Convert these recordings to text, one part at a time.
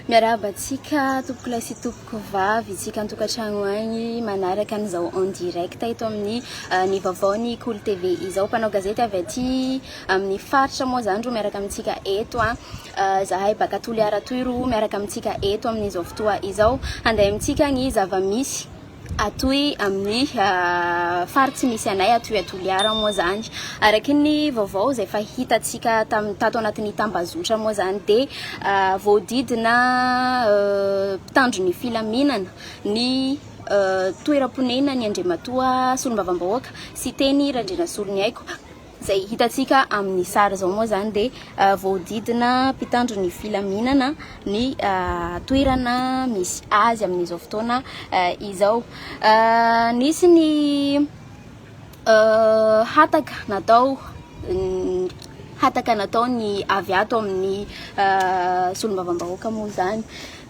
Miarahaba antsika tompokolahy sy tompokovavy, isika an-tokantrano agny manaraka an'izao en direct eto amin'ny ny vaovaon'ny Kolo TV izao. Mpanao gazety avy aty amin'ny faritra moa izany ro miaraka amintsika eto. Zahay baka Toliara toy ro miaraka amintsika eto amin'izao fotoa izao. Handeha amintsika ny zava-misy atoy amin'ny faritsy misy anay atoy a Toliara moa izany. Araky ny vaovao izay efa hitantsika tamin'ny tato anatin'ny tambazotra moa izany dia voahodidina mpitandro ny filaminana ny toeram-ponenan'ny Andriamatoa Solombavambahoaka Siteny Randrianasoloniaiko. Izay hitantsika amin'ny sary izao moa izany dia voahodidina mpitandro ny filaminana ny toerana misy azy amin'izao fotoana izao. Nisy ny hataka natao hataka natao ny avy ato amin'ny solombavambahoaka moa izany.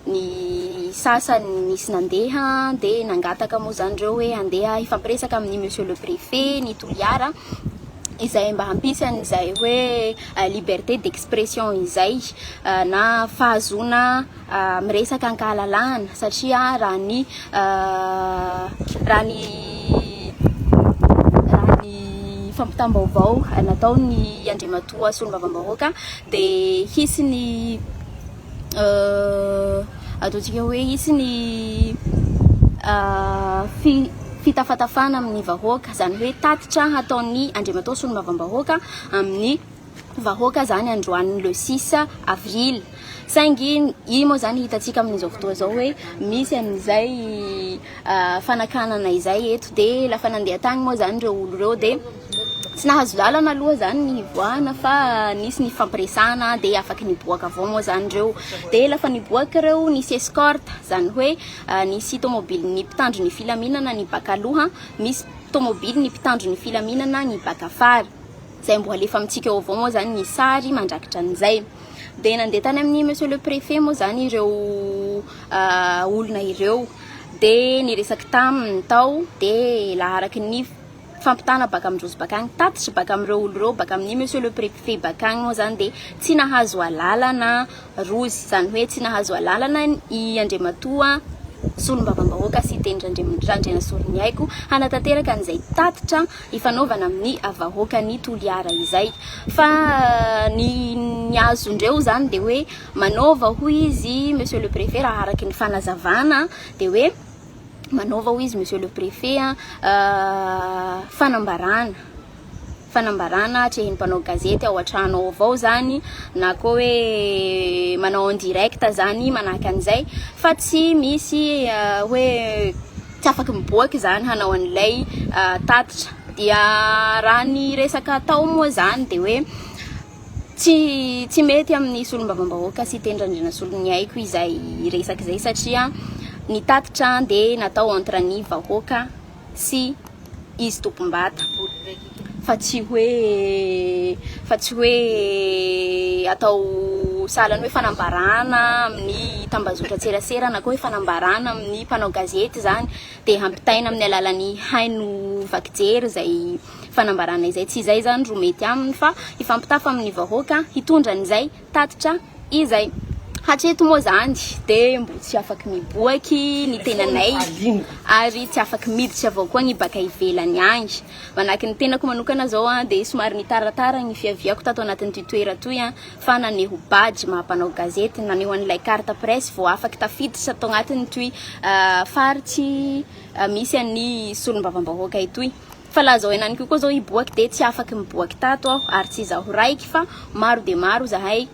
Ny sasany nisy nandeha dia nangataka moa izany ireo hoe handeha hifampiresaka amin'ny monsieur le préfet ny Toliara izay mba hampisy an'izay hoe liberté d'expression izay na fahazoana miresaka ankahalalahana satria raha ny raha ny raha ny fampitam-baovao nataon'ny andriamatoa solombavambahoaka dia hisy ny Ataontsika hoe hisy ny fitafatafana amin'ny vahoaka, izany hoe tatitra hataon'ny Andriamatoa Solombavambahoaka amin'ny vahoaka izany androany le six avril. Saingy iny moa izany hitantsika amin'izao fotoana izao hoe misy an'izay fanakanana izay eto dia lafa nandeha tany moa izany ireo olo ireo dia tsy nahazo lalana aloha izany ny hivoahana fa nisy ny fampiresahana dia afaky niboaka avao moa izany ireo. Dia lafa niboaka ireo nisy escorte izany hoe nisy tomobilin'ny mpitandro ny filaminana ny baka aloha, misy tomobilin'ny mpitandro ny filaminana ny baka afara. Izay mbo alefa amintsika eo avao moa izany ny sary mandrakitra an'izay. Dia nandeha tany amin'ny monsieur le préfet moa izany ireo olona ireo dia niresaka taminy tao dia la araky ny fampitana baka amin-drozy bakany, tatitra baka amin'ireo olo ireo, baka amin'ny monsieur le préfet bakany moa izany dia tsy nahazo alalana rozy, izany hoe tsy nahazo alalana i Andriamatoa solombavambahoaka Siteny Randrianasoloniaiko hanatanteraka an'izay tatitra ifanaovana amin'ny vahoakan'i Toliara izay. Fa ny ny azondreo izany dia hoe manaova hoy izy monsieur le préfet raha araky ny fanazavana dia hoe manaova hoy izy monsieur le préfet fanambarana fanambarana atrehin'ny mpanao gazety ao an-trano ao avao zany na koa hoe manao en direct zany manahaka an'izay fa tsy misy hoe tsy afaky miboaka izany hanao an'ilay tatitra dia raha ny resaka atao moa zany dia hoe Tsy tsy mety amin'ny solombavambahoaka Siteny Randrianasoloniaiko izay resaka izay satria ny tatitra dia natao entre ny vahoaka sy izy tompom-bata fa tsy hoe fa tsy hoe atao sahalan'ny hoe fanambarana amin'ny tambazotran-tserasera na koa hoe fanambarana amin'ny mpanao gazety izany dia hampitaina amin'ny alalan'ny haino vaky jery izay fanambarana izay. Tsy izay izany ro mety aminy fa hifampitafa amin'ny vahoaka hitondra an'izay tatitra izay. Hatreto moa izany dia mbo tsy afaky miboaky ny tenanay ary tsy afaky miditra avao koa ny baka ivelany agny. Manahaky ny tenako manokana zao dia somary nitaratara ny fiaviako tato anatin'ity toera toy fa naneho badge maha mpanao gazety, naneho an'ilay carte presse vao afaky tafiditra tao anatin'itoy faritsy misy an'ny solombavambahoaka itoy. Fa laha zao henaniky koa zao hiboaky de tsy afaky miboaky tato aho ary tsy izaho raiky fa maro de maro zahay,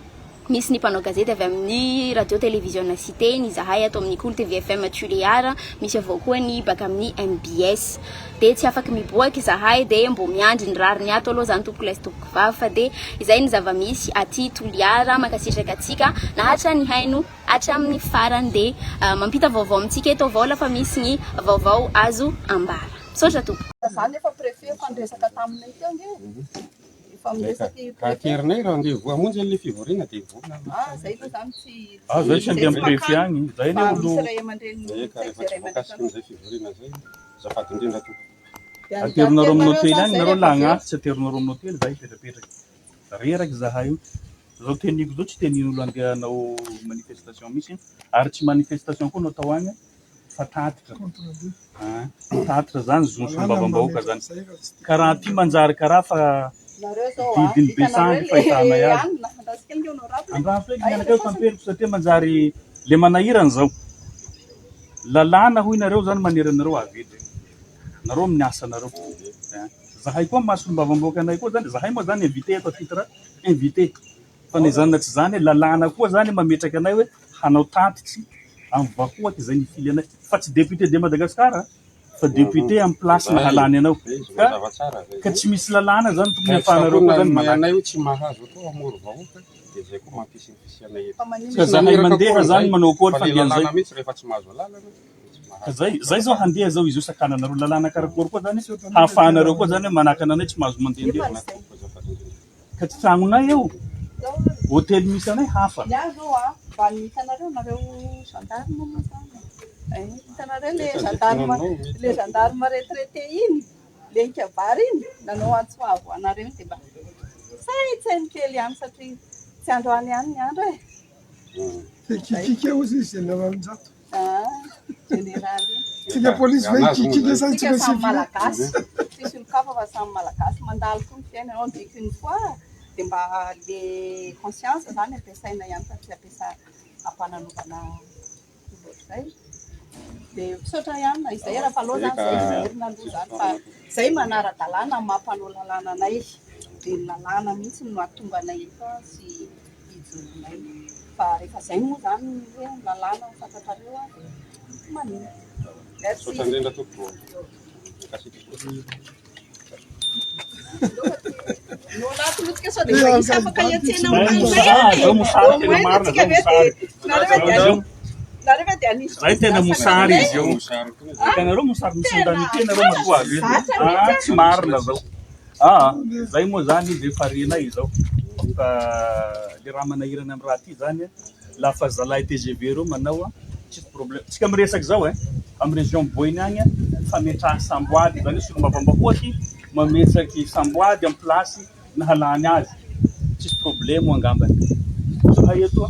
misy ny mpanao gazety avy amin'ny radio televiziona Siteny izahay ato amin'ny Kolo TV FM Tulear, misy avao koa ny baka amin'ny mbs. De tsy afaky miboaky izahay de mbo miandry ny rariny ato aloha zany tompoko lahy sy tompoko vavy fa de izay ny zava-misy aty Toliara, mankasitraka antsika nahatra nihaino. Hatramin'ny farany dia mampita vaovao amintsika eto avao lafa misy ny vaovao azo ambara. Misaotra tompoko. Za nefa préfet efa niresaka taminay teo nge efa miresaka i Ka préfet. aterinay rendez-vous hamonjy an'ilay fivoriana dia hivoaka. Ah zay aloha zany tsy Ah, zay tsy handeha tsy amin'ny préfet makany agny. Zay fa anie olo misy ray aman-dreny Zay ka tsy rehefa haiko tsy zay ray aman-dreny voakasikin'izay fivoriana zay, azafady indrindra tompoko. Dia Aterinareo amin'ny aterinareo hotely zany agny zay nareo rehefa avy eo. lagnasy, tsy aterinareo amin'ny hotely zahay hipetrapetraka. Reraka zahay io. Zao teniko zao tsy tenin'olo andeha hanao manifestation mihitsy ary tsy manifestation koa no atao agny fa tatitra. Ah, tatitra zany zon'ny solombavambahoaka zany. Ka raha ty manjary karaha fa didin'ny be sandry fahitanay azy. Andraso eky mianaka eo tamperiko satria manjary le manahirana zao. Lalàna hoy nareo zany manery anareo avy eto. Nareo amin'ny asanareo. Zahay koa maha solombavambahoaka anay koa zany, zahay moa zany invité eto à titre invité. Fa na izany na tsy izany, lalàna koa zany mametraka anay hoe hanao tatitry amin'ny vahoaka izay nifily anay. Fa tsy député de Madagascar fa député amin'ny place nahalany anao. Ka ka tsy misy lalàna zany tokony ahafahanareo koa zany manaka. Anay tsy mahazo atao hamory vahoaka dia zay koa mampisy ny fisianay eto. Ka zahay mandeha zany manao akory Fa le fandehan'izay. lalàna mihitsy rehefa tsy mahazo alalana dia tsy Ka mahazo. zay zay zao handeha zao izy io sakananareo lalàna karakory koa zany hahafahanareo koa zany hoe manakana anay tsy mahazo mandehandeha. Tompoko azafady indrindra. Ka tsy tragnonay io, hotely misy anay hafa. Ny ahy zao a, mba ny hitanareo nareo gendarme moa zany e. Hitanareo le gendarme le gendarme retraité iny, le nikabary iny, nanao antso avo anareo dia mba saintsaino kely ihany satria tsy androany ihany ny andro e. Te-hikikika hozy izy général Njato. Ah, général iny. Tsika polisy ve hikikika sa Tsika tsika samy civil? malagasy, tsisy olon-kafa fa samy malagasy mandalo koa ny fiainana, on dit qu'une fois dia mba le conscience zany ampiasaina ihany fa tsy ampiasa ampananovana ohatr'izay. Dia misaotra ihany na izay raha fa aleo zany izay miverina aloha zany fa izay manara-dalàna amin'ny maha mpanao lalàna anay dia ny lalàna mihitsy no mahatonga anay eto sy hijoroanay. Fa rehefa izay moa zany hoe ny lalàna no fantatrareo dia tsy maninona. Merci. Misaotra indrindra tompoko. Mankasitraka. No anaty lotsika sao dia mba hisy afaka hiantsena Zay aminay mosary, zao mosary Au tena moins marina tsika zao ve mosary. dia nareo ve dia Zao nareo ve dia anisy zay tena mosary izy io. Mosary koa zay. Hitanareo mosary misy Tena andanity nareo matoa avy eto. zatra Ah, mihitsy. tsy marina zao. Ah, zay moa zany izy efa renay izao. Fa le raha manahirana amin'ny raha ty zany lafa zalahy TGV reo manao a, tsisy problème. Tsika miresaky zao e, amin'ny région Boeny agny fametraha samboady zany hoe solombavambahoaky mametraky samboady amin'ny place nahalany azy. Tsisy problème angambany. Zahay eto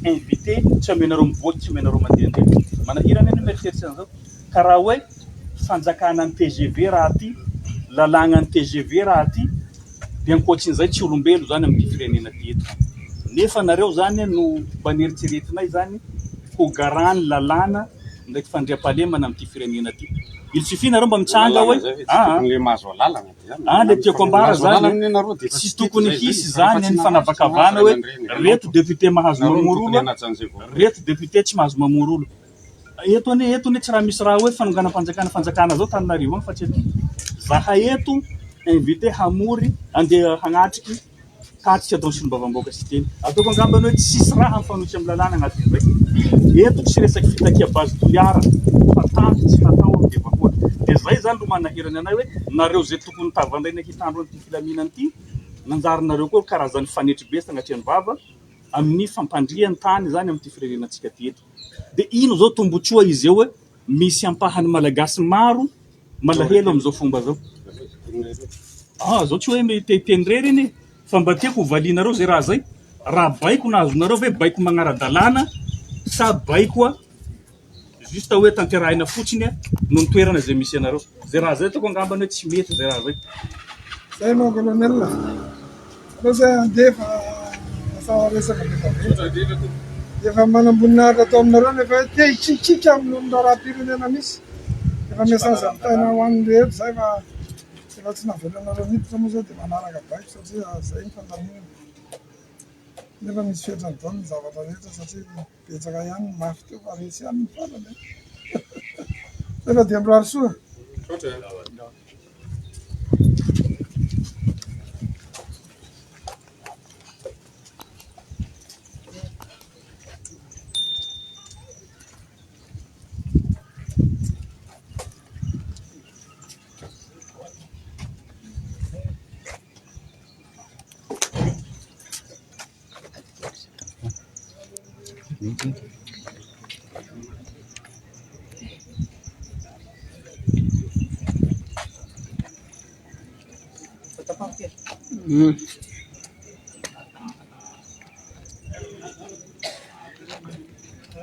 invité tsy amenareo mivoaky, tsy amenareo mandehandeha. Manahirana anie mieritreritra an'izao. Ka raha hoe fanjakana ny TGV raha ty, lalàgna ny TGV raha ty, dia ankoatrin'izay tsy olombelo zany amin'ity firenena ty eto. Nefa nareo zany no mba neritreretinay zany ho garant ny lalàna ndraiky fandriampahalemana amin'ity firenena ty. Il suffit nareo mba mitsanga hoe Lalàna zay ve tsy ah, tokony le mahazo alalana dia ah, le tiako ambara Mahazo zany alalana nareo dia efa tsy tsy tokony tiako zay hisy zay. Rehefa zany tsy ny nahazo, tsy fanavakavana nahazo hoe ray aman-dreny. reto député mahazo Nareo no mamory tokony olo, hanaja an'izay vahoaka. reto député tsy mahazo mamory olo. Eto anie eto anie tsy raha misy raha hoe fanonganam-panjakana fanjakana zao Tananarivo agny fa tsy aty. Zahay eto invité hamory andeha hagnatriky tatitra ataon'ny solombavambahoaka sy teny. Ataoko angambany hoe tsisy raha mifanohitra amin'ny lalàna agnatin'izay. Eto tsy resaky fitakia base Toliara fa tatitsy hatao amin'ny vahoaka. Dia zay zany no manahirana anay hoe nareo zay tokony tavandraina hitandro an'ity filaminana ity nanjary nareo koa karazan'ny fanetry be sagnatria ny vava amin'ny fampandrian tany zany amin'ity firenenantsika ty eto. Dia ino zao tombotsoa izy eo hoe misy ampahany malagasy maro malahelo amin'izao fomba zao. Ah, zao tsy hoe miteniteny irery anie fa mba tiako ho valianareo zay raha zay. Raha baiko nahazonareo ve baiko magnara-dalàna sa baiko a juste hoe tanterahina fotsiny a noho ny toerana izay misy anareo. Zay raha zay ataoko angambany hoe tsy mety zay raha zay. Zay mon colonel. Aleo zay handeha fa lasa resaka be dia be. Efa manamboninahitra atao aminareo nefa hoe te hikikika amin'ny raharaham-pirenena misy. Efa message ampitaina ho an'ny rehetra zay fa efa tsy navelanareo niditra moa zay dia manaraka baiko satria zay ny fandaminana. Nefa misy fetrany daholo ny zavatra rehetra satria betsaka ihany ny mafy teo fa resy ihany ny farany e. Zay fa dia mirary soa. Dia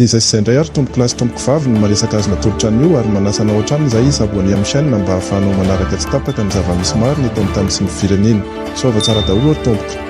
izay sy izay indray ary tompoko lahy sy tompoko vavy no maresaka azo natolotra anio ary manasa anao hatrany izahay hi-s'abonner amin'ny chaîne mba ahafahanao manaraka tsy tapaka ny zava-misy marina eto amin'ny tany sy ny firenena. Soava tsara daholo ry tompoko.